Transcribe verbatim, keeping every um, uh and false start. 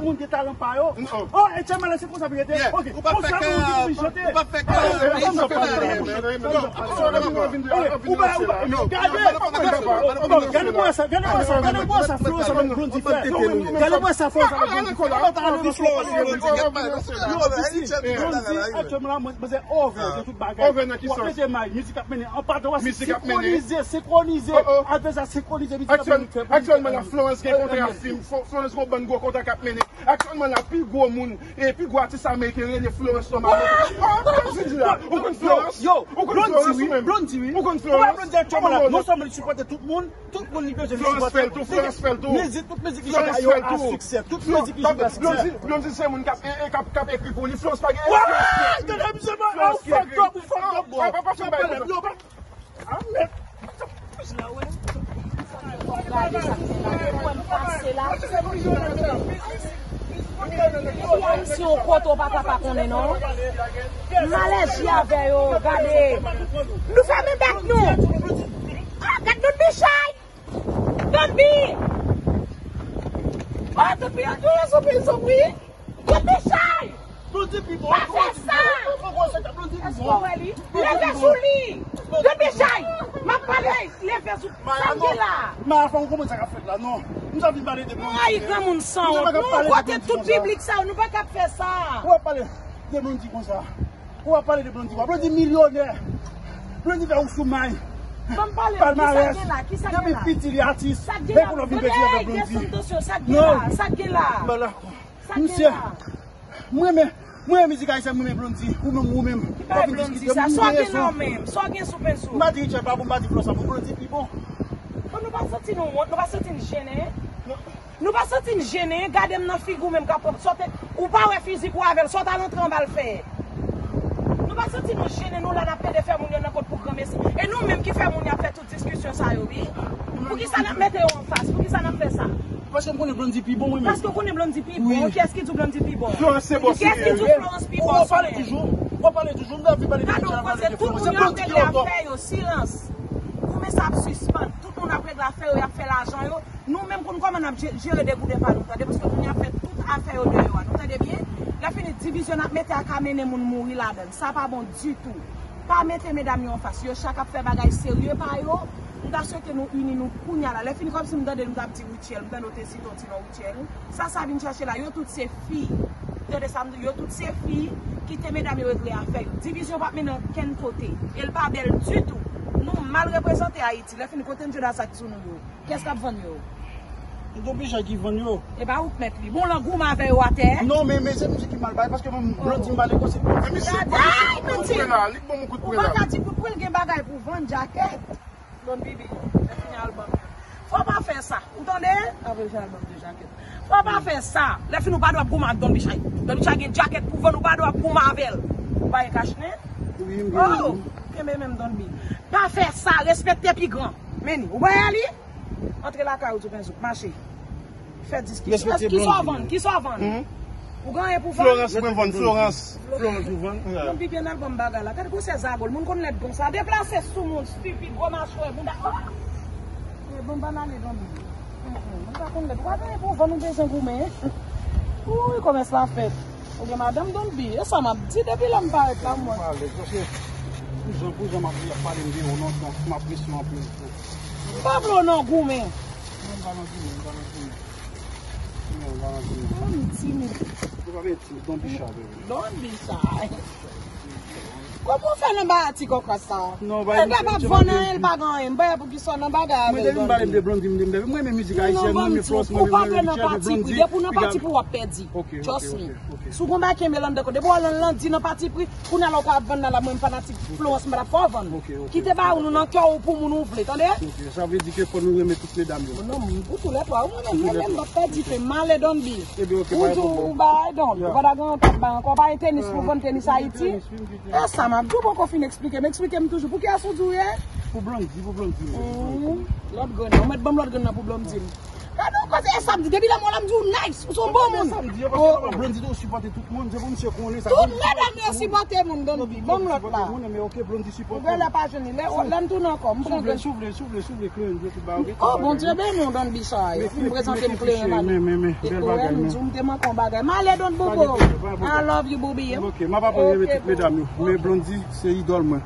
Moun gen talan pa yo. Oh, e Tchèmala se konsa pou rete. Ok. Ou pa fè kè, ou pa fè kè. Gade bò sa, gade bò sa, gade bò sa Florence avèk Blondy fè. Gade bò sa Florence avèk Blondy fè. Blondy, Blondy, aktyèlman la, mwen, mwen, se over de tout bagay. Over nan ki sans? W ap mete may, mizik ap mennen. An padan, w ap senkwonize, senkwonize. Avè sa, senkwonize, mizik ap mennen. Aktyèlman la, Florence gen kontra fim. Florence gen yon bann gwo kontra k ap mennen. Aktyèlman la, pi gwo moun, e pi gwo atis ameriken rele Florence Thomas. Sa w di la? Ou konn Florence? Yo, ou konn Florence ou menm? Blondy, wi. Ou konn Florence? Blondy aktyèlman la, non sèlman li sipòte tout moun, tout moun li bezwen li sipòte. Florence fè l tou, Florence fè l tou. Mizik, tout mizik li sipòte yo a siksè. Tout mizik li sipòte a siksè. Blondy, Blondy se moun k ap, e, e, k ap, k ap ekri pou li. Florence pa gen. Gade misye, man, ou fucked up, ou fucked up, bro. Pa, pa, pa fè bagay konsa. Gade sa ki fè la, yo wè m pase la. Yo wè m si yon kote w pa ka pa konnen non. M alèji avè yo, gade. Nou fèmen bèk nou. Ah, gad Don Bichay. Don B. Oh, Don B, yo, yo, yo, yo, yo, yo. Blondy pi bon. Pa fè sa. Èske w wè li? Leve sou li. Don Bichay. M ap pale. Leve sou. Sa m gen la. Maya, fò w konprann sa k ap fèt la, non. M sa vin pale de Blondy. Ay, granmoun san wont. Nou kote tout piblik sa yo, nou pa ka ap fè sa. Ou ap pale de Blondy konsa. Ou ap pale de Blondy. Blondy milyonè. Blondy fè ou sou may. Ban m pale. Palmarès. Depi piti li atis. Epi w ap vin pèdi avèk Blondy. Sa k gen la? Sa k gen la? Misye, mwen renmen, mwen renmen mizik ayisyen, mwen renmen Blondy. Ou menm, ou menm. Ki bagay Blondy sa? Sa w gen nan men m? Sa w gen sou pens ou? M pa di Richard pa bon, m pa di Florence pa bon, Blondy pi bon. Bon, nou pa santi nou wont, nou pa santi n jennen? Nou pa santi n jennen? Gade m nan figi w menm k ap sòt, ou pa wè fizik ou avè l, sa w t al antre anba l fè? Nou pa santi nou jennen, nou la n ap plede fè moun yo nan kont pou granmesi. E nou menm ki fè moun y ap fè tout diskisyon sa yo, wi. Poukisa n ap mete yo anfas? Poukisa n ap fè sa? Paske m konnen Blondy pi bon, wi, men. Paske w konnen Blondy pi bon. Kiyès ki di w Blondy pi bon? Florence se bon. Kiyès ki di w Florence pi bon? Ou ap pale toujou. Ou ap pale toujou. M ta vin pale de Richard, pale de Florence. Se Blondy ki antò. Tout moun ap regle afè yo, silans. Goumen sa ap sispann. Tout moun ap regle afè yo, y ap fè lajan yo. Nou menm pou n kòman n ap je-, jere degouden pa nou, tande, paske moun yo ap fè tout afè yo deyò a. Nou tande byen? Lè fini, divizyon n ap mete a ka mennen moun mouri ladan l. Sa pa bon ditou. Pa mete medam yo anfas. Yo chak ap fè bagay serye pa yo. M ta swete nou ini nou kounya la. Lè fini, kòmsi m tande nou t ap di Rutshelle, m tande w te site yon ti non Rutshelle. Sa sa vin chache la, yo tout se fi. Tande sa m di, yo tout se fi. Kite medam yo regle afè yo. Divizyon p ap mennen okenn kote. E l pa bèl ditou. Nou mal reprezante Ayiti. Lè fini, kote n jwe la sa k sou nou yo? Kiyès k ap vann yo? Don Bichay ki vann yo. E pa ou k mèt li. Bon, lan goumen avè yo atè. Non, men, men se misye ki mal bay, paske mwen, Blondy m pale konsa. Men misye, li ban m kout pwen la, li ban m kout pwen la. Ou pa ka di kout pwen l gen bagay pou vann, djakèt. Don Bibi, lè fini albòm yo. Fò w pa fè sa. Ou tande? Apre jan albòm de djakèt. Fò w pa fè sa. Lè fini ou pa dwe ap goumen ak Don Bichay. Don Bichay gen djakèt pou vann, ou pa dwe ap goumen avè l. Ou pa gen kach nen? Wi, m gen. Oh, kenbe menm Don B. Pa fè sa, respekte pi gran. Men ni, ou wè li? Antre lakay ou, Djoupenzouk, mache. Fè diskisyon. Kisa w vann? Kisa w vann? Ou gen anyen pou vann? Florence, mwen vann Florence. Florence, ou vann? Moun pi byen nan albòm bagay la. Gade gwosè zagol. Moun konn lèd konsa. Deplase sou moun, stupid, gwo machwè, bounda. E bon, bann ale Don B. Moun pa konn lèd. Ou pa gen anyen pou vann, ou bezwen goumen. Wi, kòmès la fèt. Ou gen madanm Don B. E sa m ap di depi lè m parèt la, mwen. M alèz, paske pou jan, pou jan m ap pale m de ou non, m ap presye w anpil. M pa vle w nan goumen. Non, m pa nan goumen, m pa nan goumen. Non, m pa nan goumen. Ou pa vle timid, Don Bichay, bebe. Don Bichay. Kòman w fè nan bagay ti kòkòt sa? Non, pa. L pa p ap vann anyen, l pa gen anyen. M pa wè poukisa w nan bagay avè l. Mwen te vin pale m de Blondy, m de m de. Mwen renmen mizik ayisyèn, mwen renmen Florence, mwen renmen Richard, Blondy. Depi w nan pati pri, depi w nan pati pri, w ap pèdi. Trust me. Si w gen bagay kenbe l anndan kò, depi w al nan Landy nan pati pri, kounye a la w ka ap vann nan la, mwen m fanatik Florence, m pa t ap fè w vann. Kite bagay ou, nou nan kè w pou moun ou vle, tande? Ok, sa vle di ke fò nou renmen tout medam yo. Non, m pou tou lè twa, ou mwen menm, mwen menm, m ap pèdi pe, m ale Don B. Ou di ou bay Don B, ou pa ta gen antan bay ankò, pa gen tenis pou vann, tenis Ayiti. E sa m ap di w poko fin eksplike m, eksplike m toujou. Pou kiyès ou di w ye? Pou Blondy, pou Blondy. Lòt grenn nan, ou mèt ban m lòt grenn nan pou Blondy. Gade yon koze, e sa m di, depi lè m wè w la m di w nice, ou se yon bon moun. Sa m di, yo, paske Blondy tou sipòte tout moun, se pou misye konnen sa. Tout medam yo sipòte moun, Don B, ban m lòt la. Ou genlè pa jwenn li, lè m tounen ankò, m pran grenn. Souvle, souvle, souvle, souvle, kleren, yo tout ba yo. Oh, Bondye beni w, Don B sa yo. Vin prezante m kleren, m ale. Men, men, men, bèl bagay, men. M di w m te manke yon bagay. M ale, Don Bobo. I love you, booby. Ok, m ap aprann renmen tout medam yo. Men Blondy se idòl mwen.